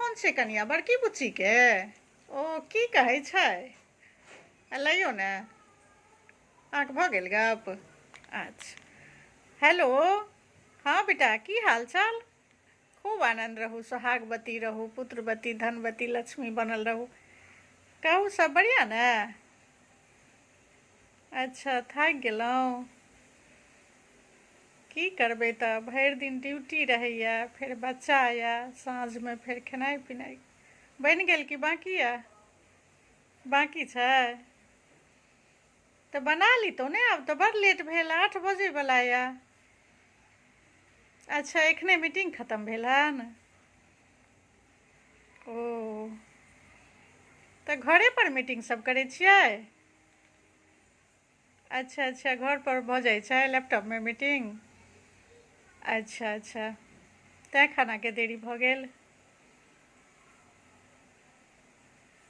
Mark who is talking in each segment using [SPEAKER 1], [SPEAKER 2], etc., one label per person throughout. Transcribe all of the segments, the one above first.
[SPEAKER 1] Phone छै कनिया बड़की बुच्चीके ओ की कहै छै आ लैयौ ने अहाँके भऽ गेल गप अच्छा हेलो हँ बेटा की हाल चाल खूब आनन्द रहू सोहागवती रहू पुत्रवती धनवती लक्ष्मी बनल रहू कहू सब बढ़िआँ ने अच्छा थाकि गेलहुँ की करबै तऽ भरि दिन ड्यूटी रहैए फेर बच्चा यए साँझमे फेर खेनाइ पिनाइ बनि गेल कि बाँकी यए बाँकी छै तऽ बना लितहुँ ने आब तऽ बड़ लेट भेल आठ बजयवला यए अच्छा एखने मीटिंग खतम भेल हन ओ तऽ घरेपर मीटिंग सब करै छियै अच्छा अच्छा घरपर भऽ जाइ छै लैपटॉपमे मीटिंग अच्छा अच्छा तैँ खानाके देरी भऽ गेल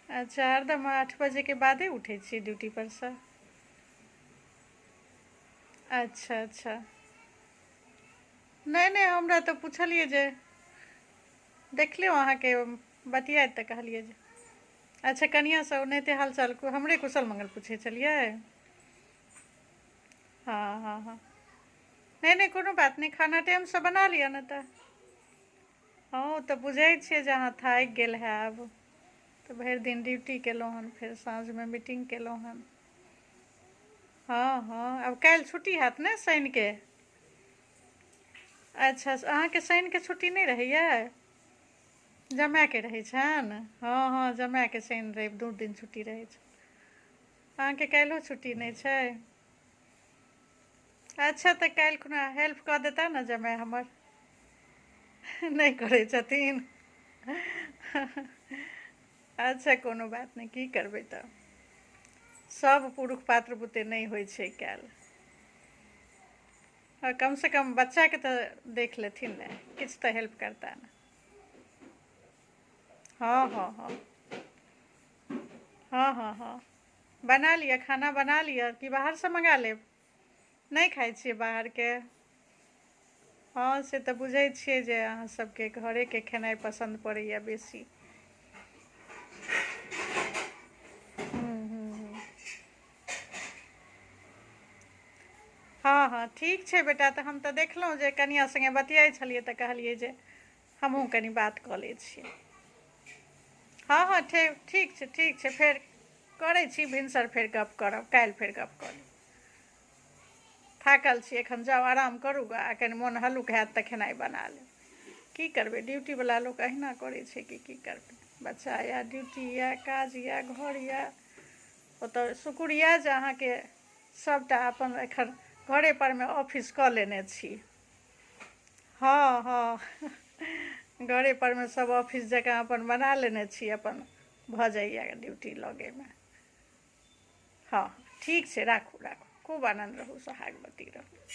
[SPEAKER 1] अच्छा हरदम 8 बजेके बादे उठै छियै ड्यूटी परसँ अच्छा अच्छा नहि नहि हमरा तऽ पुछलियै जे देखलियौ अहाँके बतियाइत तऽ कहलियै जे अच्छा कनिआँसँ ओनाहिते हालचाल हमरे कुशल मङ्गल पूछै छलियै हँ हँ हँ नहि नहि कोनो बात नहि खाना टाइमसँ बना लिअ ने तऽ हँ ओ तऽ बुझै छियै जे अहाँ थाकि गेल हैब तऽ भरि दिन ड्यूटी केलहुँ हन फेर साँझमे मीटिंग केलहुँ हन हँ हँ आब काल्हि छुट्टी हैत ने शनिके अच्छा अहाँके शनिके छुट्टी नहि रहैए जमायके रहै छनि हँ हँ जमायके शनि रवि दू दिन छुट्टी रहै छै अहाँके काल्हिओ छुट्टी नहि छै अच्छा तऽ काल्हि खुना हेल्प कऽ देता ने जमाय हमर नहि करै छथिन अच्छा कोनो बात नहि की करबै तऽ सभ पुरुष पात्र बुते नहि होइ छै कयल हँ कमसँ कम बच्चाके तऽ देख लेथिन ने किछु तऽ हेल्प करता ने हँ हँ हँ हँ हँ हँ बना लिअ खाना बना लिअ कि बाहरसँ मंगा लेब नहि खाइ छियै बाहरके हँ से तऽ बुझै छियै जे अहाँ सबके घरेके खेनाइ पसन्द पड़ैया बेसी हूँ हूँ हूँ हँ हँ ठीक छै बेटा तऽ हम तऽ देखलहुँ जे कनिआँ सङ्गे बतियाइ छलियै तऽ कहलियै जे हमहूँ कनि बात कऽ लै छियै हँ हँ ठीक ठीक छै ठीक छै फेर करै छी भिनसर फेर गप करब काल्हि फेर गप कऽ लेब थाकल छी एखन जाउ आराम करू ग आ कनि मोन हल्लुक हैत तऽ खेनाइ बना लेब की करबै ड्यूटीवला लोक अहिना करै छै कि की करबै बच्चा यए ड्यूटी यए काज यए घर यए ओतऽ शुक्र यए जे अहाँके सभटा अपन एखन घरेपर मे ऑफिस कऽ लेने छी हँ हँ घरेपर मे सभ ऑफिस जकाँ अपन बना लेने छी अपन भऽ जाइए ड्यूटी लगेमे हँ ठीक छै राखू राखू खूब आनन्द रहू सोहागवती रहू।